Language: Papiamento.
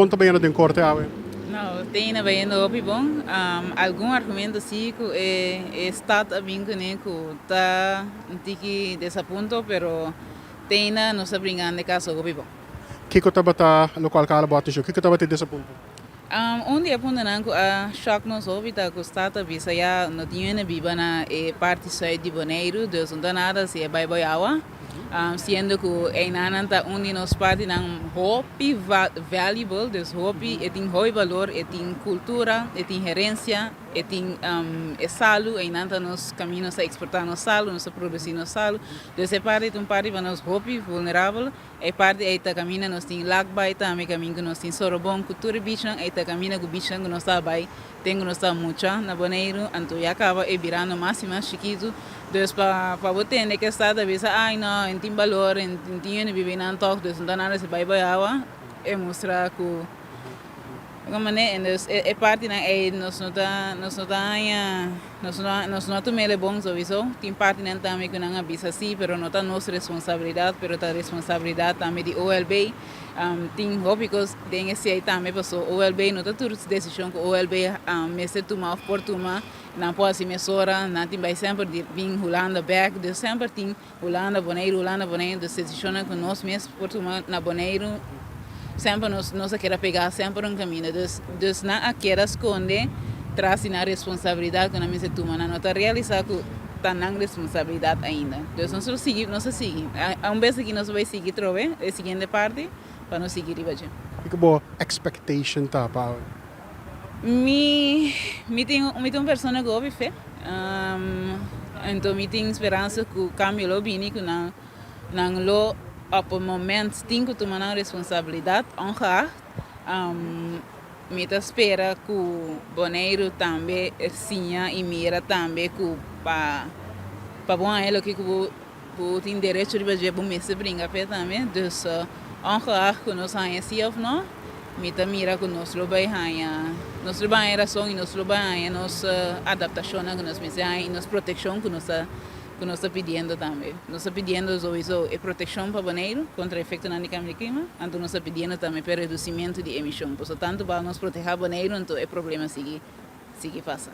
Kon ta bayendo den korte awe? No, te na bayendo hopi bon. Algun argumento sí ku e stat a bin kuné ku ta un tiki desapunto, pero te na nos ta bringando e kaso hopi bon. Kiko tabata lokual ku a hala bo atenshon? Kiko tabata e desapunto? Un di e puntonan ku a shòk nos hopi ta ku stat a bisa ya no tin hende biba na e parti sùit di Boneiru, dus no ta nada si e bai boi awa, siendo ku einanan ta un di nos partinan hopi valuable, dus hopi e tin hopi balor, e tin kultura, e tin herensia, e tin e salu, einan ta nos kaminda nos ta eksportá nos salu, nos ta produsí nos salu, dus e parti ta un parti pa nos hopi vulnerabel. E parti ei ta kaminda nos tin Lakbaai tambe, kaminda ku nos tin Sorobon ku tur e bichnan ei ta kaminda ku bichnan ku nos ta bai ten ku nos ta mucha na Boneiru, anto ya kaba e birando mas i mas chikitu. Dus pa pa bo tende ke sta ta bisa ai no en tin balor en tin yende biba einan tòg dus no ta nada si bai bai awa e mustra ku Manera en dus e partinan ei nos no ta nos no ta haña nos no nos no a tuma el e bon souiso. Tin partinan tambe ku nan a bisa si pero no ta nos responsabilidat pero ta responsabilidat tambe di OLB. Tin hopi kos den esei tambe paso OLB no ta tur desishon ku OLB mester tuma òf por tuma nan por hasi mesora nan tin bai semper di bin Hulanda bèk dus semper tin Hulanda, Boneiru, Hulanda, Boneiru, dus desishonnan ku nos mes por tuma na Boneiru semper nos nos a keda pegá semper un kaminda. Dus dus nan a keda skonde tras di nan responsabilidat ku nan mester tuma. Nan no ta realisá ku ta nan responsabilidat ainda. Dus nos lo sigui, nos a sigui. Un bes aki nos bai sigui trobe e siguiente parti pa nos sigui riba dje. Kiko bo expectation ta pa awe? Mi mi tin mi ta un persona ku hopi fe, anto mi tin speransa ku kambio lo bini ku nan nan lo op un moment tin ku tuma nan responsabilidat ongeacht. Mi ta spera ku Boneiru tambe siña i mira tambe ku pa pa bo haña loke ku bo bo tin derecho riba dje bo mester bringa p'e tambe. Dus ongeacht ku nos haña si òf no, mi ta mira ku nos lo bai haña, nos lo bai haña rason i nos lo bai haña nos adaptashonnan ku nos mester haña i nos protekshon ku nos ta ku nos ta pidiendo tambe. Nos ta pidiendo souiso e protekshon pa Boneiru kontra efektonan di kambio di klima, anto nos ta pidiendo tambe p'e redusimentu di emishon. Pasobra tantu bal nos protehá Boneiru anto e problema sigui sigui pasa.